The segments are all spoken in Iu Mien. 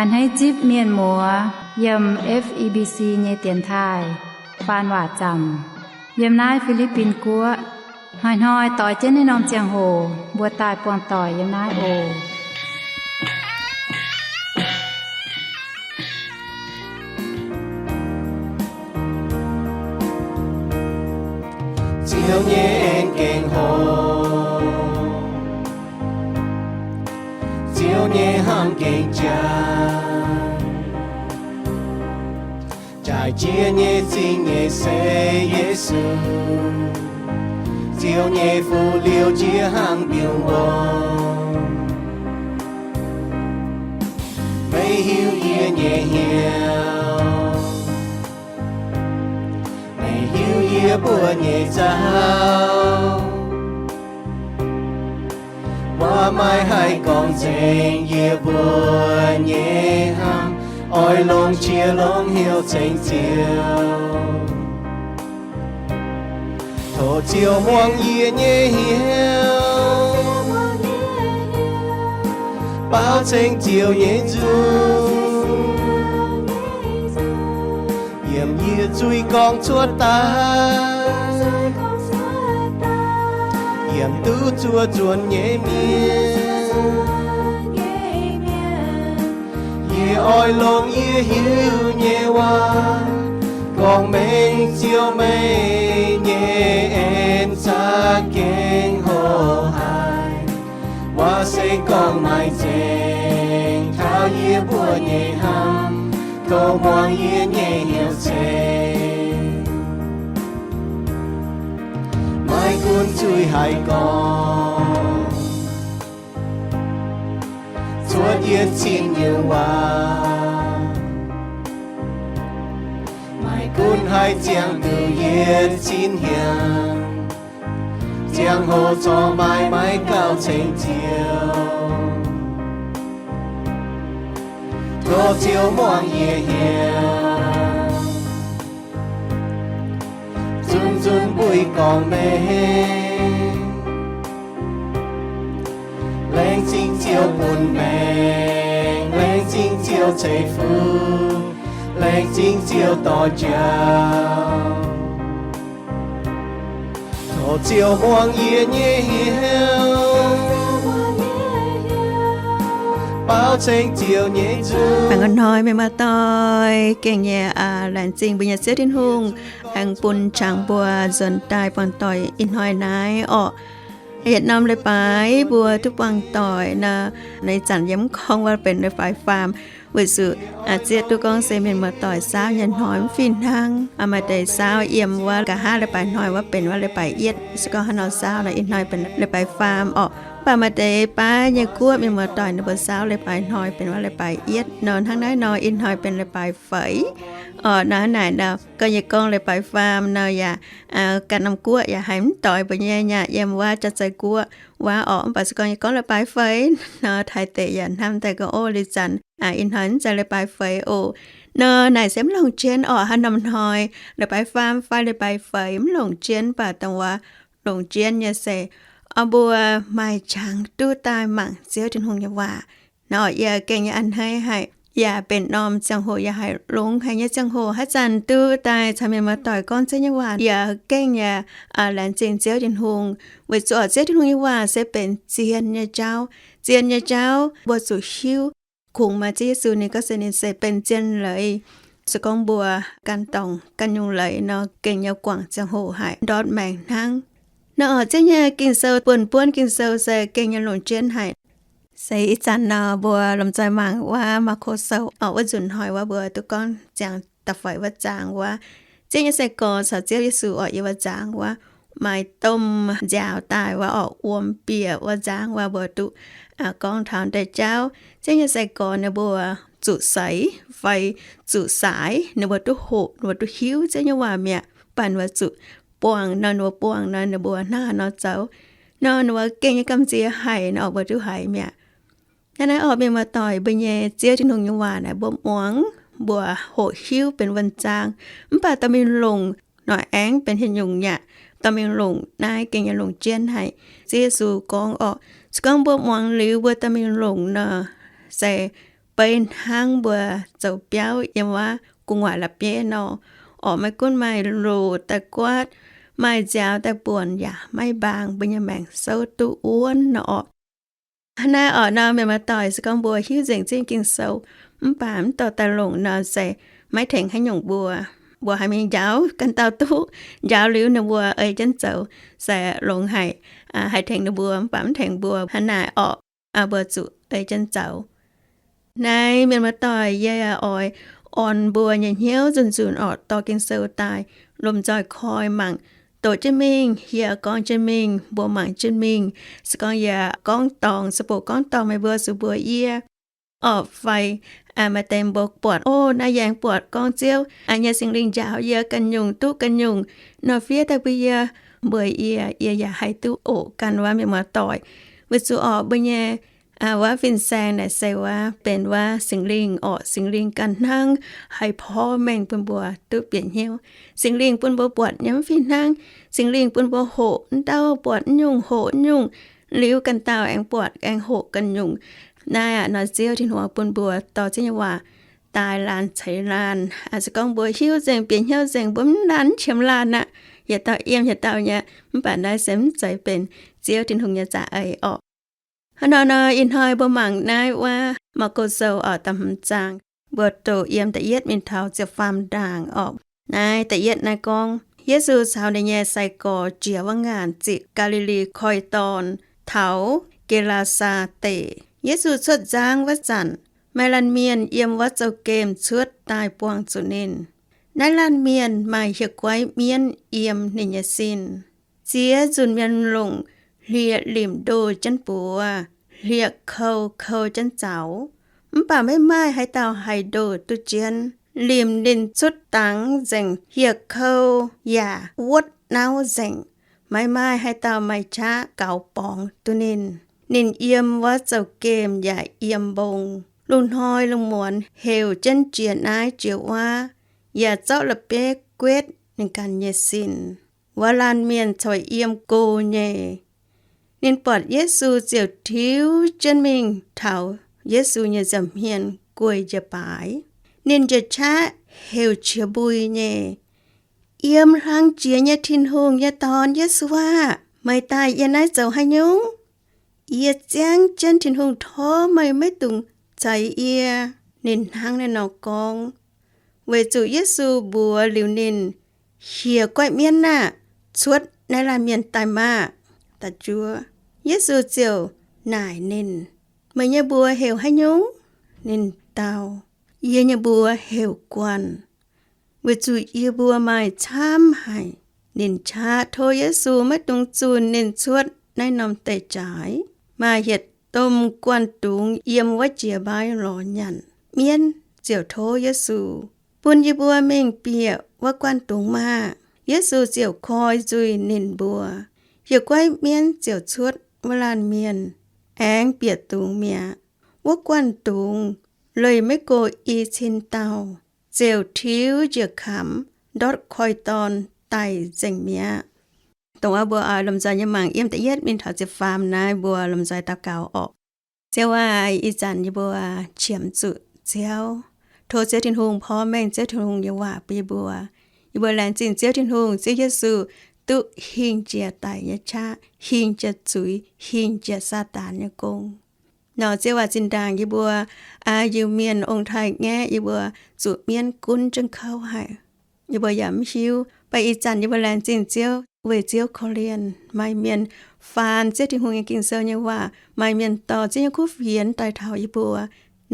A'hneiv zipv mienh muoz yiem F E B C nyei dienx taaih faan waac zaamc yiem naaiv Fi^li^bin Guoqv. Hnoi-hnoi doix jienv naaiv norm ziangh hoc mbuo daaih buangh doic yiem naaiv oc. Ziouv nyei aengx gengh hoc, Ziouv nyei hnamv gengh jaaix. Jaaix jiex nyei zingh nyeic se Yesu, Ziouv nyei fu'liuz jiex hnangv mbiungc wuom. Meih hiuv yie nyei hnyouv, meih hiuv yie mbuo nyei nzauh. Waac maiv haih gorngv nzengc yie mbuo nyei hnamv, oix longc qiex longc hnyouv ceng Ziouv. Tov Ziouv muangx yie nyei hnyouv, baaux ceng Ziouv nyei nzung. Yiem yie zuiz gorngv cuotv daaih, yiem duqv zuov nzuonx nyei mienh, yie oix longc yie hiuv nyei waac gorngv mengh Ziouv meih nyei en za'gengh hoc haic. Waac se gorngv maiv nzengc taux yie mbuo nyei hnamv, tov muangx yie nyei hnyouv ceng. Maiv gunv zuiz haiz gorngv cuotv yie cin nyei waac, maiv gunv haiz ziangh duqv yie cin hnyangx, ziangh hoc corc maaih maiv gauh ceng Ziouv. Tov Ziouv muangx yie hnyouv, zunv zunv mbuo gorngv mengh. Laengz zingh Ziouv bun maengc, laengz zingh Ziouv ceix fuqv, laengz zingh Ziouv dorh njaaux. Tov Ziouv muangx yie nyei hnyouv, baaux ceng Ziouv nyei nzung. Hnoi-hnoi mienh muoz-doic gengh nyei laengz zingh mbuo nyei Ziouv Tin-Hungh aengx bun qangx mbuo nzuonx daaih buangh doic ih hnoi naaiv orqc. Yietc norm leiz-baaix mbuo duqv buangh doic nor, ih zanc yie mv gorngv wuov benx leiz-baaix faam, weic zuqc zieqv duqv gorngv se mienh muoz-doic saauv nyei hnoi mv fih hnangv. Maaih deix saauv yiem wuov nqa'haav leiz-baaix hnoi wuov benx wuov leiz-baaix yietv. Se gorngv hnangv nor saauv nor, ih hnoi benx leiz-baaix faam orqc. Mv baac maaih deix baav nyei guoqv mienh muoz-doic ninh mbuo saauv leiz-baaix hnoi benx wuov leiz-baaix yietv nor. Hnangv naaiv nor ih hnoi benx leiz-baaix feix orqc. Nor hnangv naaic nor gorngv yie gorngv leiz-baaix faam nor yaac ganh norm guoqv yaac haiz mv doix mbuo nyei nyei yiem wuov Jaav-Zei Guoqv wuov orqc. Mv baac se gorngv yie gorngv leiz-baaix feix nor, Taiv deic yaac hnamv daaih gorngv, o, liuz zanc ih hnoi mv zeiz leiz-baaix feix oc. Nor naaic se mv longc jienv orqc. Hnangv norm hnoi leiz-baaix faam fai leiz-baaix feix mv longc jienv, mv baac dongh wuov longc jienv nyei se mbuo maaih qangx duqv daaih mangc Ziouv Tin-Hungh nyei waac. Nor yie gengh nyei a'hneiv haic, yaac benx norm ziangh hoc yaac haiz longx haic nyei ziangh hoc, haaix zanc duqv daaih caux mienh muoz-doic gorngv Ziouv nyei waac, yie gengh nyei laengz zingh Ziouv Tin-Hungh. Weic zuqc orqc Ziouv Tin-Hungh nyei waac se benx zien nyei jauv. Zien nyei jauv mbuo zuqc hiuv. Kungx maaih Ziouv Yesu ninh gorngv se ninh se benx zien leiz. Se gorngv mbuo gan dorngc gan nyungc leiz nor, gengh nyei guangc ziangh hoc haic, ndortv maengc hnangv. Nor orqc Ziouv nyei Ging-Sou, buonv buonv Ging-Sou se gengh nyei longc jienv haic. Se ih zanc nor mbuo lomh nzoih mangc wuov Maako Sou orqc, wuov nzunc hnoi wuov mbuo duqv gorngv ziangx da'feix wuov zaang wuov, Ziouv nyei sai-gorx caux Ziouv Yesu orqc yiem wuov zaang wuov, maaih domh nziaaux daaih wuov orqc, wuom bieqc wuov zaang wuov mbuo duqv gorngv taux deix jauv. Ziouv nyei sai-gorx ninh mbuo zuqc seix fai zuqc saaix, ninh mbuo duqv hoqc, ninh mbuo duqv hiuv Ziouv nyei waac mi'aqv. Mv baac ninh mbuo zuqc buangh nor, ninh mbuo buangh nor, ninh mbuo hnangv haaix nor zoux nor, ninh mbuo gengh nyei gamh nziex haic nor, mbuo duqv haiz mi'aqv. Hnangv naaiv orqc, mienh muoz-doic, mbuo nyei Ziouv Tin-Hungh nyei waac naaic mbuo muangx, mbuo hoqc hiuv benx wuonh zaang. Mv baac dorh mingh longc nor aengx benx haaix nyungc mi'aqv. Dorh mingh longc naaiv gengh nyei longc jienv haic. Ziouv Yesu gorngv orqc, se gorngv mbuo muangx liuz mbuo dorh mingh longc nor, se beiv hnangv mbuo zoux biauv yiem wuov gu'nguaaic la'bieiv nor, orqc, maiv gunv maaih loz daaih guaatv, maaih nziaaux daaih buonc yaac maiv mbaang, mbuo nyei maengc souv duqv wuonv nor orqc. Hnangv naaiv orqc nor, mienh muoz-doic, se gorngv mbuo hiuv nzengc zingh Ging-Sou mv baac mv dorh daaih longc nor, se maiv tengx haaix nyungc mbuo. Mbuo haih mingh njaaux ganh dauh duqv, njaaux liuz ninh mbuo ei jienv zoux, se longx haic, haih tengx ninh mbuo mv baac mv tengx mbuo. Hnangv naaiv orqc, mbuo zuqc ei jienv zoux. Naaiv mienh muoz-doic, yie oix orn mbuo nyei hnyouv nzunc nzunc orqc, dorh Ging-Sou daaih lomh nzoih koi mangc, doqc jienv mingh, hieh gorngv jienv mingh, mbuo mangc jienv mingh. Se gorngv yie gorngv dorngc, se bouc gorngv dorngc meih mbuo zuqc mbuox yie orqc, fai maaih deix mbuo buatc, o, naaiv yie aengx buatc gorngv Ziouv nyei Singx Lingh njaaux yie ganh nyungc duqv ganh nyungc nor, fiev daaih bun yie, mbuox yie, yie yaac haih duqv oc. Ganh wuov mienh muoz-doic, weic zuqc orqc mbuo nyei wuov fin-saeng naaic se wuov benx wuov Singx Lingh orqc. Singx Lingh ganh hnangv haih porv mengh bun mbuo duqv bieqc hnyouv. Singx Lingh bun mbuo buatc nyei mv fih hnangv. Singx Lingh bun mbuo hoqc mv dauh buatc mv nyungc, hoqc mv nyungc, liuz ganh dauh aengx buatc aengx hoqc ganh nyungc. Naaiv aqv nor, Ziouv Tin-Hungh bun mbuo dorh Ziouv nyei waac daaih laanh ceix laanh. Se gorngv mbuo hiuv nzengc, bieqc hnyouv nzengc, mbuo mv laanh mv qiemx laanh aqv. Yietc dauh yiem yietc dauh nyei, mv baac naaiv se mv zeiz benx Ziouv Tin-Hungh nyei za'eix orqc. Hnangv naaiv nor, ih hnoi mbuo mangc naaiv wuov Maako Sou orqc, da'hmz zaang, mbuo doqc yiem da'yietv mingh taux ziepc faam ndaangc orqc. Naaiv da'yietv naaiv gorngv, Yesu caux ninh nyei sai-gorx jiex wuov ngaanc ziqc Gaa^li^li Koiv-Dorn taux Ge^laa^saa Deic. Yesu cuotv nzangv wuov zanc, maaih laanh mienh yiem wuov zouv-gemh cuotv daaih buangh zuqc ninh. Naaiv laanh mienh maaih hieh guaiv mienv yiem ninh nyei sin. Ziex nzunc mienh longc hlieqv-limc ndoh jienv buoz, hlieqv-kou kou jienv zaux, mv baac maiv maaih haaix dauh haih ndoh duqv jienv. Limc ninh cuotv dangx nzengc, hieh-kou yaac wuotv nauv nzengc. Maiv maaih haaix dauh maaih qaqv gaux borngz duqv ninh. Ninh yiem wuov zouv-gemh yaac yiem mbong. Lungh hnoi lungh muonz heuc jienv jiex naaiv jiex wuov, yaac zorqv la'bieiv guetv ninh ganh nyei sin. Wuov laanh mienh corc yiem go nyei. Ninh buatc Yesu ziouc tiux jienv mingh taux Yesu nyei nza'hmien gueic njiec baaix. Ninh njiec qaqv heuc qiex mbui nyei, Yiem hlang jiex nyei Tin-Hungh nyei Dorn, Yesu aah! Meih daaih yiem naaiv zoux haaix nyungc? Yie ziangv jienv Tin-Hungh tov meih maiv dungx zeix yie. Ninh hnangv naaiv nor gorngv, weic zuqc Yesu mbuox liuz ninh, Hieh guaiv mienv aah! Cuotv naaiv laanh mienh daaih maah! Da'juov, Yesu ziouc naaic ninh, Meih nyei mbuox heuc haaix nyungc? Ninh dau, Yie nyei mbuox heuc Guanh, weic zuqc yie mbuo maaih camv haic. Ninh qaqv tov Yesu maiv dungx zunh ninh cuotv naaiv norm deic-jaaix. Maaih hieh domh guanh dungz yiem wuov jiex mbaiv lorz nyanc. Mienv ziouc tov Yesu, Bun yie mbuo mingh bieqc wuov guanh dungz maah! Yesu ziouc koi nzuih ninh mbuo. Hieh guaiv mienv ziouc cuotv wuov laanh mienh aengx bieqc dungz mi'aqv. Wuov guanh dungz leih maiv go i cin dauh, ziouc tiux njiec kamx ndortv koiv-dorn daic nzengc mi'aqv. Dongh wuov mbuo oix lomh nzoih nyei mangc yiem da'yietv mingh taux ziepc faam naaiv, mbuo lomh nzoih daux gaux orqc. Ziouv aac, ih zanc yie mbuo qiemx zuqc Ziouv. Tov Ziouv Tin-Hungh porv mengh Ziouv Tin-Hungh nyei waac bun yie mbuo. Yie mbuo laengz zingh Ziouv Tin-Hungh, Ziouv Yesu duqv hingh jiex daic nyei qaqv, hingh jiex zuiz, hingh jiex Saadaan nyei gong. Nor Ziouv aac, zinh ndaangc yie mbuo Iu-Mienh ong-taaix-ngaeqv, yie mbuo zuqc mienv gunv jienv kouv haic. Yie mbuo yaac mv hiuv. Mv baac ih zanc yie mbuo laengz zingh Ziouv, weic Ziouv korv-lienh maaih mienh faan Ziouv Tin-Hungh nyei Ging-Sou nyei waac, maaih mienh dorh Ziouv nyei kuv fienx daaih taux yie mbuo.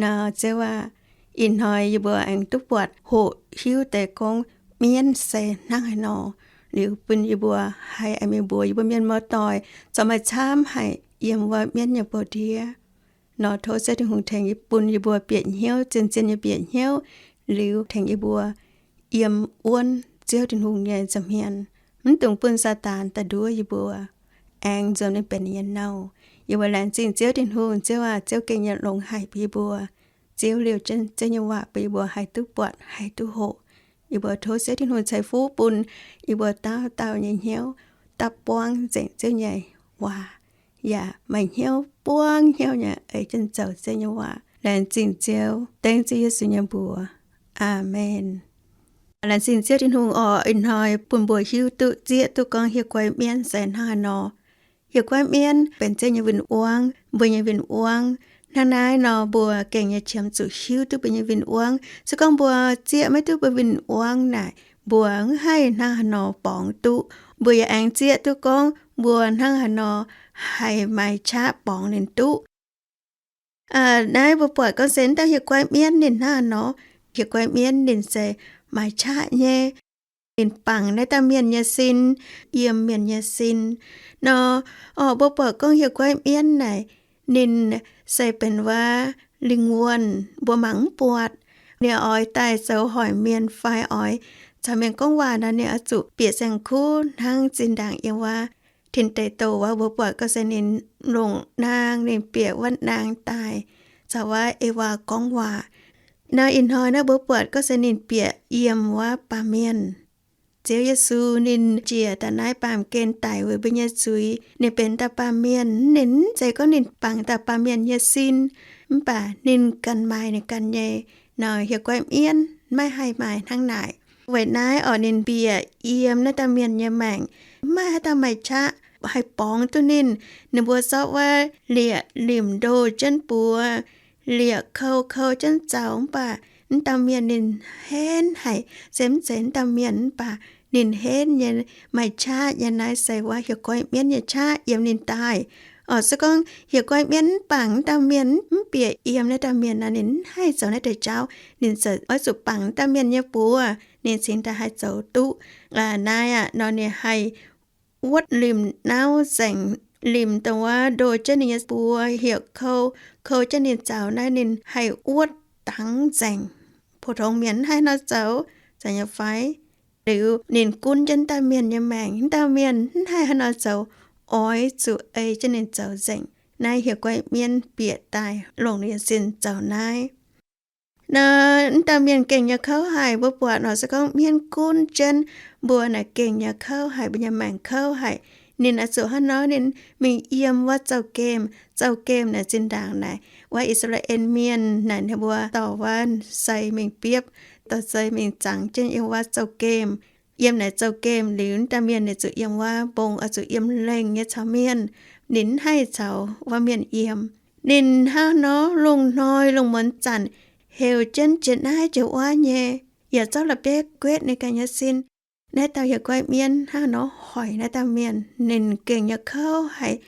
Nor Ziouv aac, ih hnoi yie mbuo aengx duqv buatc hoqc hiuv deix gorngv mienv se hnangv haaix nor, liuz bun yie mbuo haih aengx mingh mbuox yie mbuo mienh muoz-doic corc maaih camv haic yiem wuov mienv nyei bou-ndiev. Nor tov Ziouv Tin-Hungh tengx yie, bun yie mbuo bieqc hnyouv, zien-zien nyei bieqc hnyouv, liuz tengx yie mbuo yiem wuonv Ziouv Tin-Hungh nyei nza'hmien, mv dungx bun Saadaan daaih nduov yie mbuo, aengx nzuonx mingh benx ninh nyei nouh. Yie mbuo laengz zingh Ziouv Tin-Hungh. Ziouv aac, Ziouv gengh nyei longx haic bun yie mbuo. Ziouv liouh jienv Ziouv nyei waac bun yie mbuo haih duqv buatc, haih duqv hoqc. Yie mbuo tov Ziouv Tin-Hungh ceix fuqv bun yie mbuo dauh dauh nyei hnyouv daaih buangv nzengc Ziouv nyei waac, yaac maaih hnyouv buangv hnyouv nyei ei jienv zoux Ziouv nyei waac. Laengz zingh Ziouv, dengv Ziouv Yesu nyei mbuox. Aamen. Laengz zingh Ziouv Tin-Hungh oc, ih hnoi bun mbuo hiuv duqv zieqv duqv gorngv hieh guaiv mienv se hnangv haaix nor. Hieh guaiv mienv benx Ziouv nyei win-wangv, mbuo nyei win-wangv. Hnangv naaiv nor mbuo gengh nyei qiemx zuqc hiuv duqv mbuo nyei win-wangv. Se gorngv mbuo zieqv maiv duqv mbuo win-wangv naaic, mbuo mv haih hnangv haaix nor borngz duqv. Mbuo yaac aengx zieqv duqv gorngv mbuo hnangv haaix nor haih maaih qaqv borngz ninh duqv. Naaiv mbuo buatc gorngv se naaiv dauh hieh guaiv mienv ninh hnangv haaix nor. Hieh guaiv mienv ninh se maaih qaqv nyei. Ninh bangc naaiv dauh mienh nyei sin, yiem mienh nyei sin nor. Orqc, mbuo buatc gorngv hieh guaiv mienv naaic, ninh se benx wuov lingh wuonh mbuo mangc mv buatc. Ninh oix daaih zoux hoic mienh fai oix caux mienh gorngv waac nor, ninh oix zuqc bieqc saeng-kuv hnangv zinh ndaangc yiem wuov tin deic douh wuov. Mbuo buatc gorngv se ninh longc naang, ninh bieqc wuov naang daaih caux wuov Ewaa gorngv waac. Nor ih hnoi naaiv mbuo buatc gorngv se ninh bieqc yiem wuov baamh mienh. Ziouv Yesu ninh njiec daaih naaiv baamh gen daic weic mbuo nyei zuiz. Ninh benx dauh baamh mienh, ninh mv zeiz gorngv ninh bangc dauh baamh mienh nyei sin, mv baac ninh ganh maaih ninh ganh nyei. Nor hieh guaiv mienv maiv haih maaih hnangv naaic. Weic naaiv orqc, ninh bieqc yiem naaiv dauh mienh nyei maengc, maiv haaix dauh maaih qaqv haih borngz duqv ninh. Ninh mbuo zorqv wuov lieqc limc ndo jienv buoz, lieqc kou kou jienv zaux, mv baac naaiv dauh mienh ninh henv haic. Se mv zeiz naaiv dauh mienh mv baac ninh henv nyei, maaih qaqv nyei. Naaiv se wuov hieh guaiv mienv nyei qaqv yiem ninh daaih. Orqc, se gorngv hieh guaiv mienv mv bangc naaiv dauh mienh, mv bieqc yiem naaiv dauh mienh nor, ninh mv haih zoux naaiv deix jauv. Ninh ziouc oix zuqc bangc naaiv dauh mienh nyei buoz, ninh cingx daaih haih zoux duqv. Naaiv aqv nor ninh haih wuotv limc nauv nzengc, limc dongh wuov ndo jienv ninh nyei buoz, heuc kou, kou jienv ninh zaux. Naaiv ninh haih wuotv dangx nzengc. Pou-tong mienh mv haih nor zoux, zeiz nyei fai? Liuz ninh gunv jienv naaiv dauh mienh nyei maengc, naaiv dauh mienh mv haih haaix nor zoux, oix zuqc ei jienv ninh zoux nzengc. Naaiv hieh guaiv mienv bieqc daaih longc ninh nyei sin zoux naaiv. Nor naaiv dauh mienh gengh nyei kouv haic. Mbuo buatc nor, se gorngv mienv gunv jienv mbuo naaic gengh nyei kouv haic, mbuo nyei maengc kouv haic. Ninh oix zuqc hnangv nor, ninh mingh yiem wuov zouv-gemh. Zouv-gemh naaic zinh ndaangc naaic wuov I^saa^laa^en Mienh naaic ninh mbuo dorh wuov sai mingh biopv, dorh sai mingh zangx jienv yiem wuov zouv-gemh. Yiem naaic zouv-gemh liuz, naaiv dauh mienh ninh zuqc yiem wuov mbong, oix zuqc yiem lengh nyei caux mienh. Ninh mv haih caux wuov mienh yiem. Ninh hnangv nor lungh hnoi lungh muonz zanc heuc jienv jiex naaiv jiex wuov nyei, yaac zorqv la'bieiv guetv ninh ganh nyei sin. Naaiv dauh hieh guaiv mienv hnangv nor hoic naaiv dauh mienh, ninh gengh nyei kouv haic.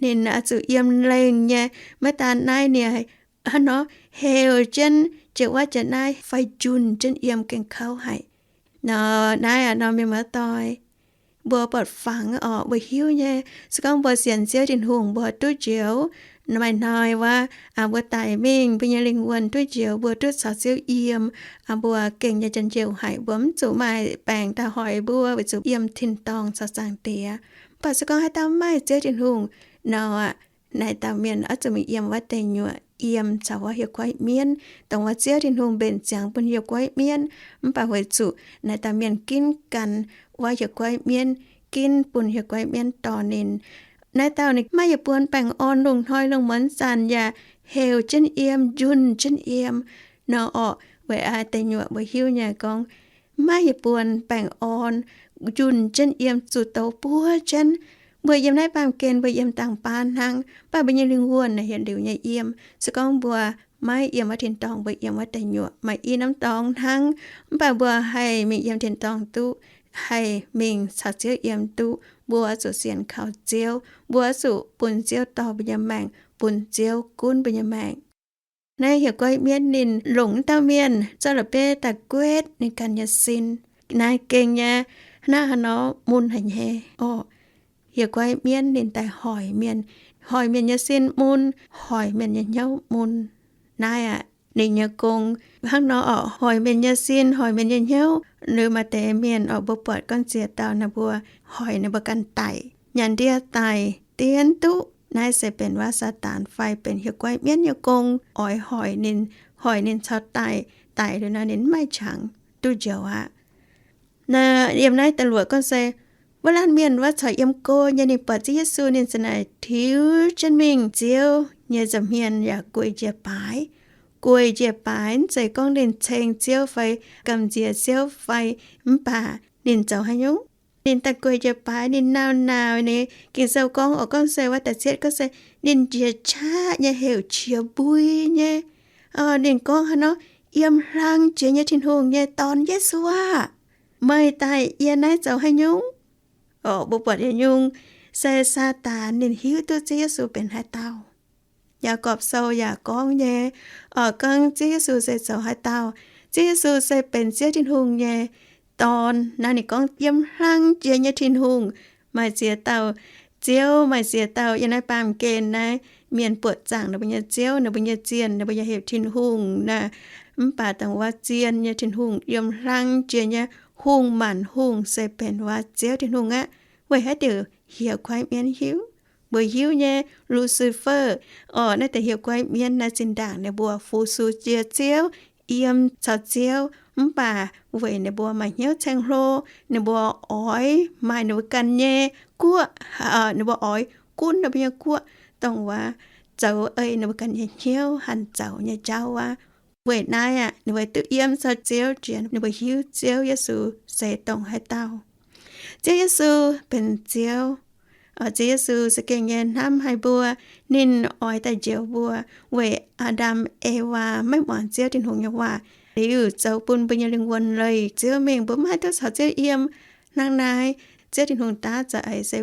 Ninh oix zuqc yiem lengh nyei. Maiv daan naaiv, ninh hnangv nor heuc jienv jiex wuov jiex naaiv fai njunh jienv yiem, gengh kouv haic. Nor naaiv aqv nor, mienh muoz-doic, mbuo buatc fangx orqc, mbuo hiuv nyei. Se gorngv mbuo sienx Ziouv Tin-Hungh, mbuo duqv njoux, maaih hnoi wuov, mbuo daic mingh, mbuo nyei lingh wuonh duqv njoux, mbuo duqv caux Ziouv yiem, mbuo gengh nyei njien-youh haic. Mbuo mv zuqc maaih baengc daaih hoic mbuo weic zuqc yiem tin-dorngh caux Zaangc Diex. Mv baac se gorngv haaix dauh mv maaih Ziouv Tin-Hungh nor, naaiv dauh mienh oix zuqc mingh yiem wuov deic nyuoqc, yiem caux wuov hieh guaiv mienv, dongh wuov Ziouv Tin-Hungh mbenc ziangx bun hieh guaiv mienv. Mv baac weic zuqc naaiv dauh mienh ginv gan wuov hieh guaiv mienv, ginv bun hieh guaiv mienv dorh ninh. Naaiv dauh ninh maiv yietc buonc baengh orn, lungh hnoi lungh muonz zanc yaac heuc jienv yiem, njunh jienv yiem nor orqc. Weic aa deic nyuoqc mbuo hiuv nyei gorngv, maiv yietc buonc baengh orn, njunh jienv yiem, zuqc douz buov jienv. Mbuo yiem naaiv baamh gen mbuo yiem dangh baan hnangv, mv baac mbuo nyei lingh wuonh naaic yietc liuz nyei yiem. Se gorngv mbuo maiv yiem wuov tin-dorngh, mbuo yiem wuov deic nyuoqc maaih i norm dorngx hnangv, mv baac mbuo haih mingh yiem tin-dorngh duqv, haih mingh caux Ziouv yiem duqv. Mbuo zuqc sienx kaux Ziouv, mbuo zuqc bun Ziouv dorh mbuo nyei maengc, bun Ziouv gunv mbuo nyei maengc. Naaiv hieh guaiv mienv ninh longc naaiv dauh mienh zorqv la'bieiv daaih guetv ninh ganh nyei sin. Naaiv gengh nyei, hnangv haaix nor mun haic nyei orqc. Hieh guaiv mienv ninh daaih hoic mienh, hoic mienh nyei sin mun, hoic mienh nyei hnyouv mun. Naaiv aqv, ninh nyei gong hnangv nor orqc, hoic mienh nyei sin, hoic mienh nyei hnyouv. Liuz maaih deix mienh orqc, mbuo buatc gorngv ziex dauh naaic mbuo hoic ninh mbuo ganh daic, nyanc ndie daic, diev duqv. Naaiv se benx wuov Saadaan fai benx hieh guaiv mienv nyei gong, oix hoic ninh, hoic ninh caux daic. Daic liuz nor ninh mv maaih qangx duqv njoux aqv. Naaiv yiem naaiv da'luoqc gorngv se wuov laanh mienh wuov corc yiem go nyei, ninh buatc Ziouv Yesu ninh za'naaic tiux jienv mingh Ziouv nyei nza'hmien yaac gueic njiec baaix. gueic njiec baaix, mv zeiz gorngv ninh ceng Ziouv fai gamh nziex Ziouv fai, mv baac ninh zoux haaix nyungc? Ninh daaih gueic njiec baaix, ninh nauz-nauz ninh. Ging-Sou gorngv oc, gorngv se wuov da'cietv gorngv se ninh njiec qaqv nyei heuc qiex mbui nyei. Ninh gorngv haaix nor? Yiem hlang jiex nyei Tin-Hungh nyei Dorn Yesu aah! Meih daaih yie naaiv zoux haaix nyungc? Oc, mbuo buatc yietc nyungc se Saadaan ninh hiuv duqv Ziouv Yesu benx haaix dauh. Yaagorpc Sou yaac gorngv nyei, oc, gorngv Ziouv Yesu se zoux haaix dauh. Ziouv Yesu se benx Ziouv Tin-Hungh nyei Dorn. Naaiv ninh gorngv yiem hlang jiex nyei Tin-Hungh maaih ziex dauh Ziouv, maaih ziex dauh yiem naaiv baamh gen naaiv mienh buoqc zaangc ninh mbuo nyei Ziouv, ninh mbuo nyei zienh, ninh mbuo nyei heuc Tin-Hungh naaic. Mv baac dongh wuov zien nyei Tin-Hungh, yiem hlang jiex nyei Hungh maanc hungh se benx wuov Ziouv Tin-Hungh aqv. Weic haaix diuc hieh guai mienv hiuv? Mbuo hiuv nyei, Lucifer, oc, naaiv deix hieh guai mienv naaiv zinh ndaangc ninh mbuo fu-sux jiex Ziouv, yiem caux Ziouv, mv baac weic ninh mbuo maaih hnyouv ceng-hlo, ninh mbuo oix maaih ninh mbuo ganh nyei guoqv, ninh mbuo oix gunv ninh mbuo nyei guoqv, dongh wuov zoux ei ninh mbuo ganh nyei hnyouv hanc zoux nyei jauv aqv. Weic naaiv aqv, ninh mbuo duqv yiem caux Ziouv jiex, ninh mbuo hiuv Ziouv Yesu se dongh haaix dauh. Ziouv Yesu benx Ziouv. Ziouv Yesu za'gengh nyei hnamv haic mbuo. Ninh oix daaih njoux mbuo weic Aa^ndam, Ewaa maiv muangx Ziouv Tin-Hungh nyei waac liuz, zoux bun mbuo nyei lingh wuonh leih Ziouv mingh, mbuo maiv haih duqv caux Ziouv yiem. Hnangv naaiv, Ziouv Tin-Hungh daav za'eix se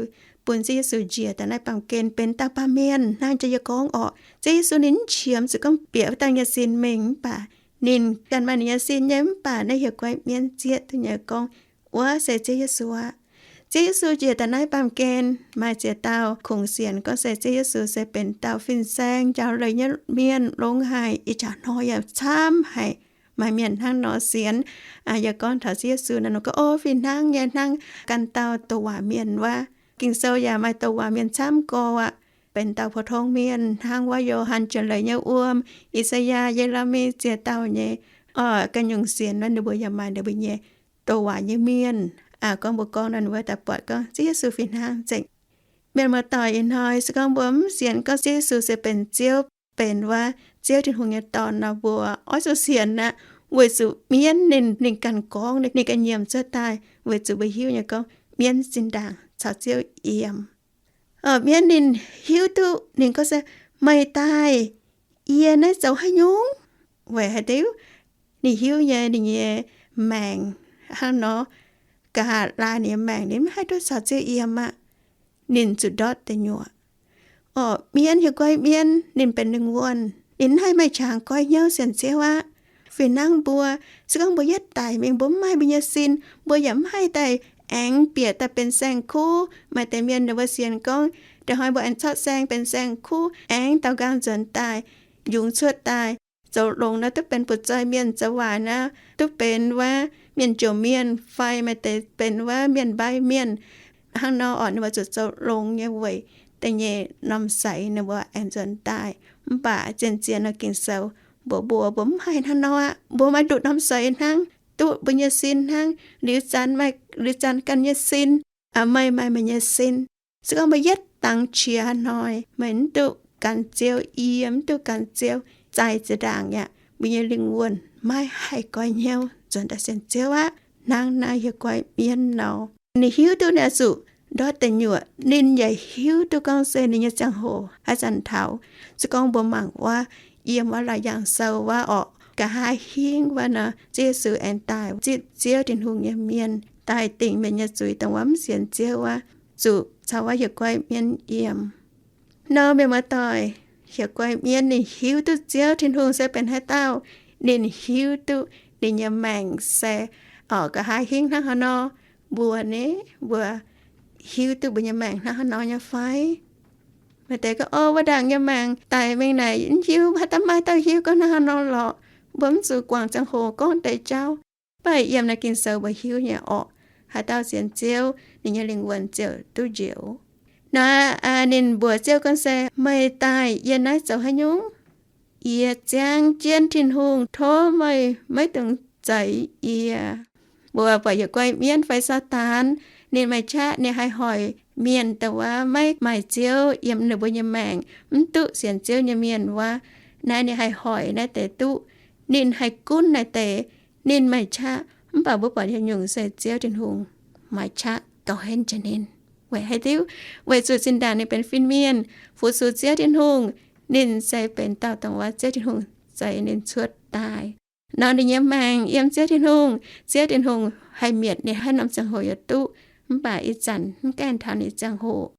bun Ziouv Yesu njiec daaih naaiv baamh gen benx dauh baamh mienh. Hnangv jiex yie gorngv orqc, Ziouv Yesu ninh mv qiemx zuqc gorngv bieqc wuov dauh nyei sin mingh, mv baac ninh ganh maaih ninh nyei sin nyei. Mv baac naaiv hieh guai mienv zieqv duqv nyei gorngv, wuov se Ziouv Yesu aqv. Ziouv Yesu njiec daaih naaiv baamh gen, maaih ziex dauh kungx sienx gorngv se Ziouv Yesu se benx dauh fin-saeng njaaux leih nyei mienh, longx haic, ih jaax hnoi yaac camv haic. Maaih mienh hnangv nor sienx. Yie gorngv taux Ziouv Yesu nor, ninh gorngv, o, fih hnangv nyei, hnangv ganh dauh douc waac mienh wuov. Ging-Sou yaac maaih douc waac mienh camv gorx aqv, benx dauh pou-tong mienh hnangv wuov Yo^han Janx-Leiz nyei wuom, I^saa^yaa, Ye^le^mi, ziex dauh nyei. Ganh nyungc sienx wuov ninh mbuo yaac maaih ninh mbuo nyei douc waac nyei mienh. Gorngv mbuo gorngv nor, ninh mbuo daaih buatc gorngv Ziouv Yesu fih hnangv nzengc. Mienh muoz-doic, ih hnoi se gorngv mbuo mv sienx gorngv Ziouv Yesu se benx Ziouv, benx wuov Ziouv Tin-Hungh nyei Dorn nor, mbuo oix zuqc sienx aqv, weic zuqc mienv ninh, ninh ganh gorngv, ninh ganh nyiemc cuotv daaih, weic zuqc mbuo hiuv nyei gorngv mienv zinh ndaangc caux Ziouv yiem. Mienv ninh hiuv duqv, ninh gorngv se, meih daaih, yie naaiv zoux haaix nyungc? Weic haaix diuc? Ninh hiuv nyei, ninh nyei maengc hnangv nor, nqa'haav laai ninh nyei maengc ninh mv haih duqv caux Ziouv yiem aqv. Ninh zuqc ndortv deic nyuoqc. Orqc, mienv, hieh guai mienv, ninh benx lingh wuonh, ninh mv haih maaih qangx goiv hnyouv sienx Ziouv aqv. Fih hnangv mbuo, se gorngv mbuo yietv daic mingh, mbuo mv maaih mbuo nyei sin, mbuo yaac mv haih daaih aengx bieqc daaih benx saeng-kuv. Maaih deix mienh ninh mbuo sienx gorngv, da'hnoi mbuo aengx corc saeng benx saeng-kuv, aengx daaux nqaang nzuonx daaih, yungz cuotv daaih, zoux longx nor duqv benx butv-zoih mienh, zoux waaic nor duqv benx wuov mienh jomc mienh, fai maaih deix benx wuov mienh mbai mienh. Hnangv nor orqc, ninh mbuo zuqc zoux longx nyei weic da'nyeic norm seix ninh mbuo aengx nzuonx daaih. Mv baac zien-zien nor Ging-Sou mbuox mbuo, mbuo mv haih hnangv nor aqv. Mbuo maaih nduqc norm seix hnangv, duqv mbuo nyei sin hnangv. Liuz zanc maaih liuz zanc ganh nyei sin, meih maaih meih nyei sin. Se gorngv mbuo yietv dangx qiex hnoi, meih mv duqv gan Ziouv yiem, mv duqv gan Ziouv zaih zinh ndaangc yaac mbuo nyei lingh wuonh maiv haih goiv hnyouv nzuonx daaih sienx Ziouv aqv. Hnangv naaiv hieh guai mienv nor, ninh hiuv duqv ninh oix zuqc ndortv deic nyuoqc. Ninh yaac hiuv duqv gorngv se ninh nyei ziangh hoc haaix zanc taux. Se gorngv mbuo mangc wuov, yiem wuov Laauc Yaangh Sou wuov orqc, nqa'haav hingv wuov nor, Ziouv Yesu aengx daaih zipv Ziouv Tin-Hungh nyei mienh, daaih dingc mienh nyei zuiz, dongh wuov mv sienx Ziouv wuov, zuqc caux wuov hieh guai mienv yiem. Nor mienh muoz-doic, hieh guai mienv ninh hiuv duqv Ziouv Tin-Hungh se benx haaix dauh. Ninh hiuv duqv ninh nyei maengc se, orqc, nqa'haav hingv hnangv haaix nor. Mbuo ni, mbuo hiuv duqv mbuo nyei maengc hnangv haaix nor nyei fai? Maaih deix gorngv, o, wuov ndaangc nyei maengc daic mingh naaic, mv hiuv, haaix dauh, maaih dauh hiuv gorngv hnangv haaix nor lorqc. Mbuo mv zuqc guangc ziangh hoc gorngv deix jauv. Mv baac yiem naaiv Ging-Sou mbuo hiuv nyei orqc, haaix dauh sienx Ziouv, ninh nyei lingh wuonh ziouc duqv njoux. Nor, ninh mbuox Ziouv gorngv se, meih daaih yie naaiv zoux haaix nyungc? Yie ziangh jienv Tin-Hungh tov meih maiv dungx zeix yie. Mbuo buatc yietc guai mienv fai Saadaan, ninh maaih qaqv ninh haih hoic mienh dongh wuov maiv maaih Ziouv yiem ninh mbuo nyei maengc, mv duqv sienx Ziouv nyei mienh wuov, Naaiv ninh haih hoic naaiv deix duqv. Ninh haih gunv naaiv deix. Ninh maaih qaqv, mv baac mbuo buatc nyungc-nyungc se Ziouv Tin-Hungh maaih qaqv gauh henv jienv ninh. Weic haaix diuc? Weic zuqc zinh ndaangc ninh benx fin-mienh fu-sux Ziouv Tin-Hungh, ninh se benx dauh dongh wuov Ziouv Tin-Hungh zeix ninh cuotv daaih. Nor ninh nyei maengc yiem Ziouv Tin-Hungh, Ziouv Tin-Hungh haih mietc ninh haaix norm ziangh hoc yaac duqv. Mv baac ih zanc mv gaengh taux ninh ziangh hoc.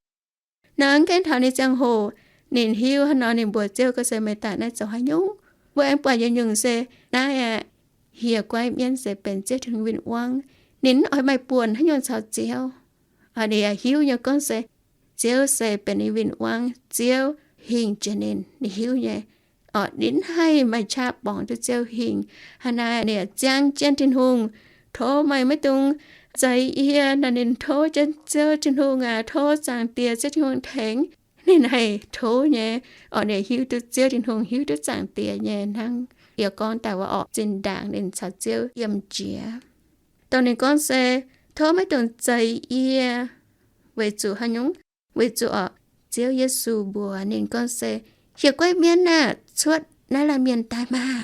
Nor mv gaengh taux ninh ziangh hoc, ninh hiuv hnangv nor, ninh mbuox Ziouv gorngv se, meih daaih naaiv zoux haaix nyungc? Mbuo aengx buatc nyungc-nyungc se naaiv aeqv, hieh guaiv mienv se benx Ziouv Tin-Hungh win-wangv. Ninh mv oix maaih buonc haaix nyungc caux Ziouv. Ninh yaac hiuv nyei gorngv se Ziouv se benx ninh win-wangv, Ziouv hingh jiex ninh. Ninh hiuv nyei, orqc, ninh mv haih maaih qaqv borngz duqv Ziouv hingh. Hnangv naaiv ninh ziangh jienv Tin-Hungh, Tov meih maiv dungx zeix yie. Nor ninh tov jienv Ziouv Tin-Hungh aac, tov Zaangc Diex Ziouv Tin-Hungh tengx. Ninh haih tov nyei, orqc, ninh hiuv duqv Ziouv Tin-Hungh, hiuv duqv Zaangc Diex nyei hnangv. Yie gorngv daaih wuov orqc, zinh ndaangc ninh caux Ziouv yiem jiex, dongh ninh gorngv se, Tov maiv dungx zeix yie. Weic zuqc haaix nyungc? Weic zuqc orqc, Ziouv Yesu mbuox ninh gorngv se, Hieh guaiv mienv aah, cuotv naaiv laanh mienh daaih maah!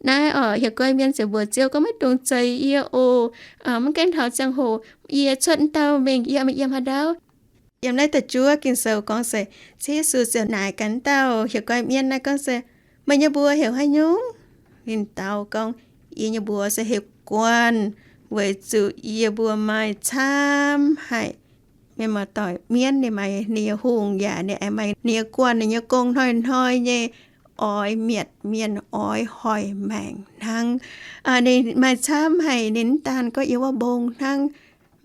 Naaiv orqc, hieh guaiv mienv ziouc mbuox Ziouv gorngv, Maiv dungx zeix yie oc. Mv gaengh taux ziangh hoc yie cuotv wuov dauh mingh, yie meih yiem haaix ndau? Yiem naaiv da'juov Ging-Sou gorngv se, Ziouv Yesu ziouc naaic gaax wuov dauh hieh guaiv mienv naaiv gorngv se, Meih nyei mbuox heuc haaix nyungc? Ninh dau gorngv, Yie nyei mbuox se heuc Guanh, weic zuqc yie mbuo maaih camv haic. Mienh muoz-doic, mienv ninh maaih ninh nyei hungh yaac ninh aengx maaih ninh nyei guanh, ninh nyei gong hnoi-hnoi nyei oix mietc mienh, oix hoic maengc hnangv. Ninh maaih camv haic, ninh mv daan gorngv yiem wuov mbong hnangv.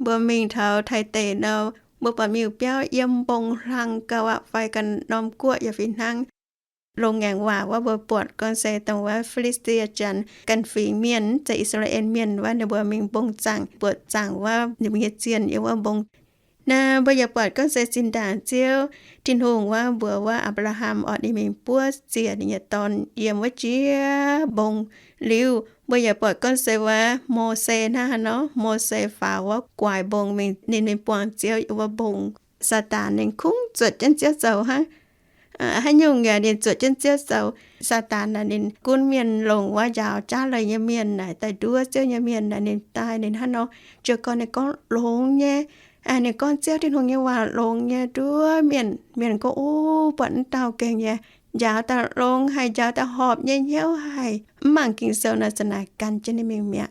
Mbuo mingh taux Taiv deic nor, mbuo buatc miuc-biauv yiem mbong hlang gauh aqv, fai ganh norm guoqv yaac fih hnangv. Longx-ngaengc waac wuov mbuo buatc gorngv se dongh wuov Fi^li^saa^die Janx ganh fingx mienh, mv zeiz I^saa^laa^en Mienh wuov, ninh mbuo mingh mbong zaangc, buoqc zaangc wuov ninh mbuo nyei zienh yiem wuov mbong. Naaiv mbuo yaac buatc gorngv se zinh ndaangc Ziouv Tin-Hungh wuov mbuox wuov Apc^laa^ham orqc, ninh mingh buov ziec ninh nyei dorn yiem wuov jiex mbong. Liuz mbuo yaac buatc gorngv se wuov Mose hnangv haaix nor, Mose faaux wuov guaaix mbong mingh, ninh mingh buangh Ziouv yiem wuov mbong. Saadaan ninh kungx zuotc jienv Ziouv zoux hnangv. Haaix nyungc yaac ninh zuotc jienv Ziouv zoux. Saadaan naaic ninh gunv mienh longc wuov njaaux jaav leiz nyei mienh naaic daaih nduov Ziouv nyei mienh naaic ninh daaih ninh hnangv nor, jiez gorn ninh gorngv longx nyei. Ninh gorngv Ziouv Tin-Hungh nyei waac longx nyei, nduov mienh. Mienh gorngv, Ov, buatc wuov dauh gengh nyei, njaaux daaih longx haic, njaaux daaih horpc nyei, hnyouv haic, mv mangc Ging-Sou nor za'naaic gan jienv ninh mingh mi'aqv.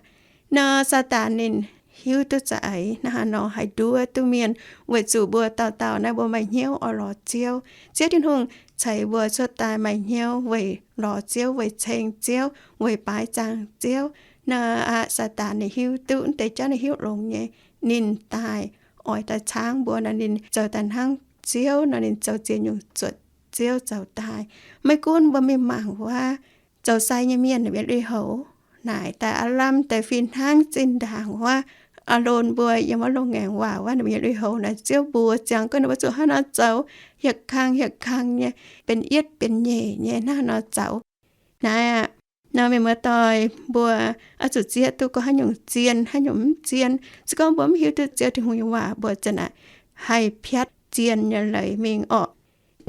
Nor Saadaan ninh hiuv duqv za'eix hnangv haaix nor haih nduov duqv mienh, weic zuqc mbuo dauh dauh naaiv mbuo maaih hnyouv oix lorz Ziouv. Ziouv Tin-Hungh ceix mbuo cuotv daaih maaih hnyouv weic lorz Ziouv, weic ceng Ziouv, weic baaix zaangc Ziouv. Naaiv aqv, Saadaan ninh hiuv duqv wuov deix jauv, ninh hiuv longx nyei. Ninh daaih oix daaih caangv mbuo nor, ninh zoux daaih hnangv Ziouv nor, ninh zoux ziex nyungc zuotc Ziouv zoux daaih. Maiv gunv mbuo mingh mangc wuov zoux sai nyei mienh, mienh lui-houx naaic daaih aav lamh deix fih hnangv zinh ndaangc wuov Aalon mbuo yiem wuov Longx-Ngaengc Waac wuov, ninh mbuo nyei lui-houx naaic Ziouv mbuox ziangx gorngv ninh mbuo zuqc hnangv nor zoux, hieh kang hieh kang nyei, benx yietv benx nyeic nyei hnangv nor zoux. Naaiv aqv, nor mienh muoz-doic, mbuo oix zuqc zieqv duqv gorngv haaix nyungc zien, haaix nyungc mv zien. Se gorngv mbuo mv hiuv duqv Ziouv Tin-Hungh nyei waac, mbuo za'naaic haih piatv zien nyei leiz mingh orqc.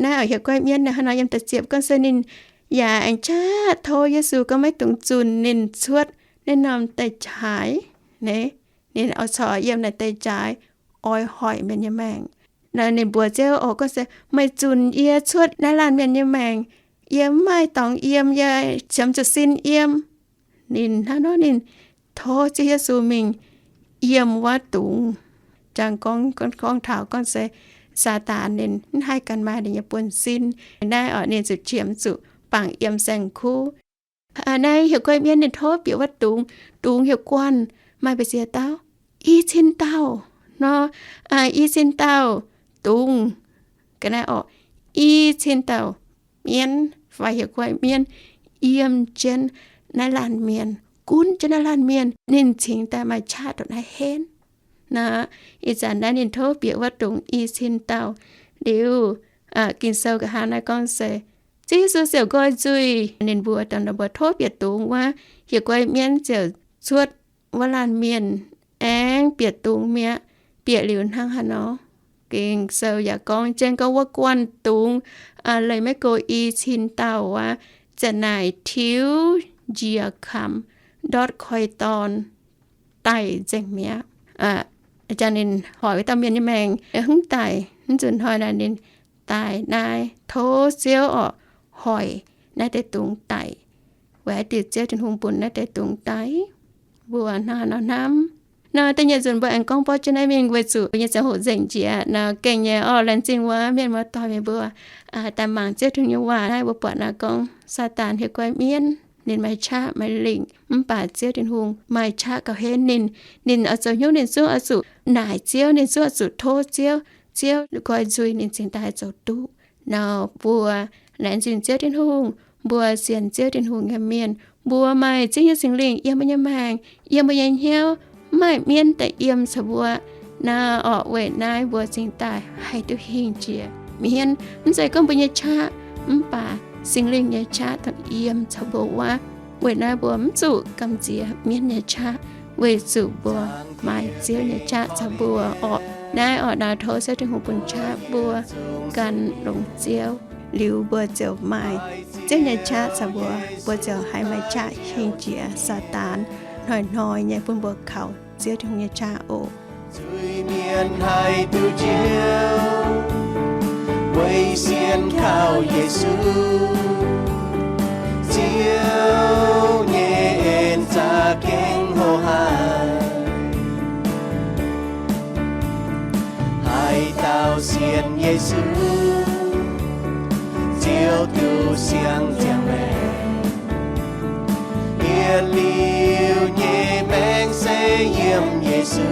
Naaiv oix hieh guaiv mienv naaiv hnangv nor yiem da'ziepc gorngv se ninh yaac aengx qaqv tov Yesu gorngv maiv dungx zunh ninh cuotv naaiv norm deic-jaaix. Naaiv ninh oix corc yiem naaiv deic-jaaix oix hoic mienh nyei maengc. Naaiv ninh mbuox Ziouv oc, gorngv se, Meih zunc yie cuotv naaiv laanh mienh nyei maengc, yie mv maaih dorngx yiem, yie qiemx zuqc sin yiem. Ninh hnangv nor ninh tov Ziouv Yesu mingh yiem wuov dungz. Jangx gorngv, gorngv taux gorngv se Saadaan ninh mv haih ganh maaih ninh nyei buonv-sin. Naaiv oc, ninh zuqc qiemx zuqc bangc yiem saeng-kuv. Naaiv hieh guaiv mienv ninh tov bieqc wuov dungz, dungz hieh guanh maaih mbu'ziex dauh? I cin dauh nor. I cin dauh dungz, ga'naaiv orqc, i cin dauh mienv fai hieh guaiv mienv yiem jienv naaiv laanh mienh, gunv jienv naaiv laanh mienh. Ninh cingx daaih maaih qaqv ndongc naaiv henv. Naaiv ih zanc naaiv ninh tov bieqc wuov dungz i cin dauh liuz, Ging-Sou nqa'haav naaiv gorngv se Ziouv Yesu ziouc nqoi nzuih. Ninh mbuo dongh ninh mbuo tov bieqc dungz wuov, hieh guaiv mienv ziouc cuotv wuov laanh mienh aengx bieqc dungz mi'aqv. Bieqc liuz hnangv haaix nor? Ging-Sou yaac gorngv jienv gorngv wuov guanh dungz leih maiv go i cin dauh wuov, Zanc naaic tiux njiec kamx ndortv koi dorn daic nzengc mi'aqv. Jangx ninh hoic wuov dauh mienh nyei maengc hnangv daic, mv nzunc hnoi naaic ninh daic naaiv. Tov Ziouv orqc, hoic naaiv deix dungz daic, weic haaix diuc Ziouv Tin-Hungh bun naaiv deix dungz daic? Mbuo hnangv haaix nor hnamv? Nor da'nyeic nzunc mbuo aengx gorngv borqv jienv naaiv mingh weic zuqc nyei ziangh hoc nzengc njiec nor, gengh nyei orqc, laengz zingh wuov mienh muoz-doic meih mbuo daaih mangc Ziouv Tin-Hungh nyei waac. Naaiv mbuo buatc naaiv gorngv Saadaan hieh guai mienv, ninh maaih qaqv maaih lingc, mv baac Ziouv Tin-Hungh maaih qaqv gauh henv ninh. Ninh oix zoux hnyouv ninh zungv oix zuqc naaic Ziouv, ninh zungv oix zuqc tov Ziouv, Ziouv la'guaih nzuih ninh cingx daaih zoux duqv. Nor mbuo laengz zingh Ziouv Tin-Hungh, mbuo sienx Ziouv Tin-Hungh nyei mienh, mbuo maaih Ziouv nyei Singx Lingh yiem mbuo nyei maengc, yiem mbuo nyei hnyouv, mv maaih mienv daaih yiem caux mbuo. Naaiv orqc, weic naaiv mbuo cingx daaih haih duqv hingh jiex mienv. Mv zeiz gorngv mbuo nyei qaqv, mv baac Singx Lingh nyei qaqv daaih yiem caux mbuo wuov. Weic naaiv mbuo mv zuqc gamh nziex mienv nyei qaqv, weic zuqc mbuo maaih Ziouv nyei qaqv caux mbuo orqc. Naaiv orqc, naaiv tov Ziouv Tin-Hungh bun qaqv mbuo gan longx Ziouv, liuz mbuo ziouc maaih Ziouv nyei qaqv caux mbuo, mbuo ziouc haih maaih qaqv hingh jiex Saadaan hnoi-hnoi nyei bun mbuo kaux Ziouv Tin-Hungh nyei qaqv oc. Zuiz-mienh haih duqv njoux, weic sienx kaux Yesu. Ziouv nyei en za'gengh hlo haic. Haaix dauh sienx Yesu, ziouc duqv siang-ziangh maengc. Yietc liuz nyei maengc se yiem Yesu.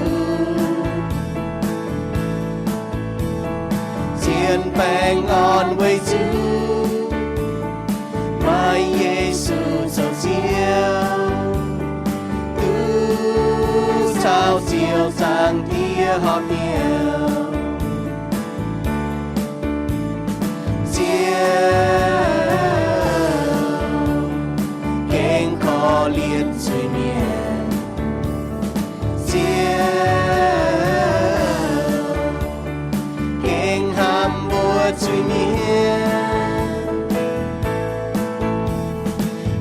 Zien baengh orn weic zuqc maaih Yesu zoux Ziouv, duqv caux Ziouv Zaangc Diex horpc mienh. Ziouv gengh korv-lienh zuiz-mienh. Ziouv gengh hnamv mbuo zuiz-mienh.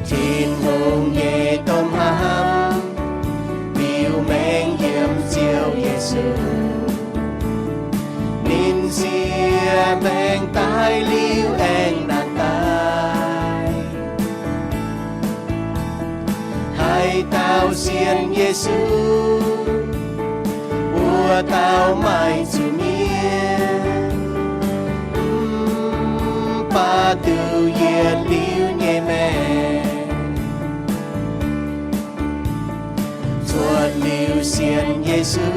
Tin-Hungh nyei domh hnamv liuz maengx yiem Ziouv Yesu. Ninh siev maengx daaih liuz aengx nangh daaih. Haaix dauh sienx Yesu, wuov dauh maaih zuiz-mienh, mv baac duqv yietc liuz nyei maengc. Cuotv liuz sienx Yesu,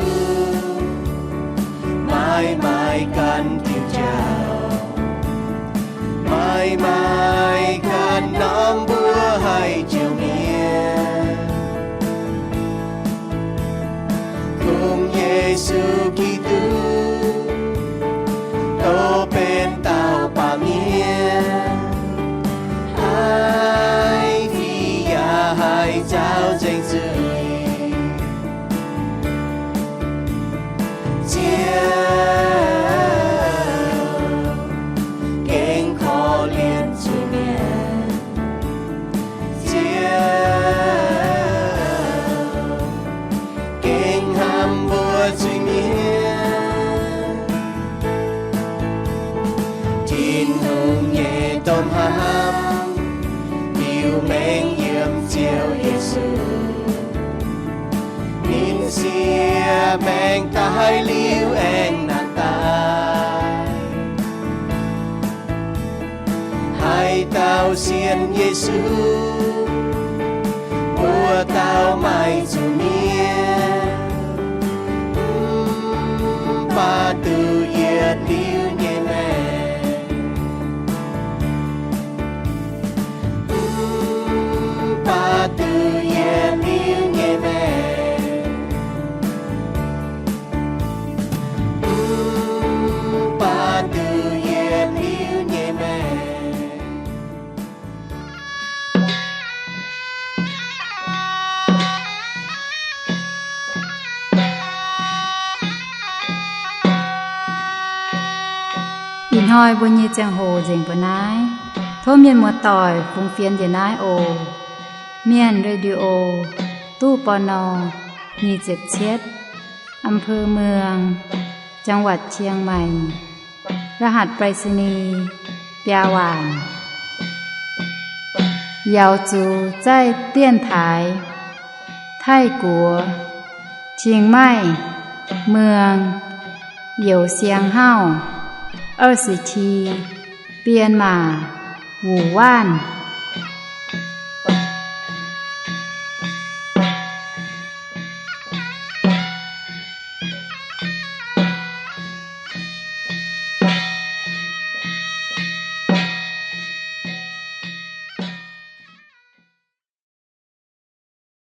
maaih maaih ganh diuh jauv, maaih maaih ganh norm mbuo haih jouh mienh. Kungx Yesu Giduc, dongh benx dauh baamh mienh, haih fih yaac haih nzaaux nzengc zuiz. Ziouv gengh korv-lienh zuiz-mienh. Ziouv gengh hnamv mbuo zuiz-mienh. Tin-Hungh nyei domh hnamv liuz maengx yiem Ziouv Yesu. Ninh siev maengx daaih liuz aengx nangh daaih. Haaix dauh sienx Yesu, wuov dauh maaih zuiz mienh, mv baac duqv yietc liuz nyei maengc. Mv baac duqv yietc liuz nyei maengc. Mv baac duqv yietc liuz nyei maengc. Ih hnoi mbuo nyei ziangh hoc nzengc mbuo naaiv. Tov mienh muoz-doic fungx fienx njiec naaiv oc. Mienh Radio, ตู้ ปณ. nyic ziepc cietv, อำเภอเมือง จังหวัดเชียงใหม่ รหัสไปรษณีย์ biaa waanc. Yaux zuqc zaih 电台 Taiv-Guoqv, Chiang Mai, Mueang, Youz Siang Hauv, 二十七, Bienh Maac, Wuc Waanv.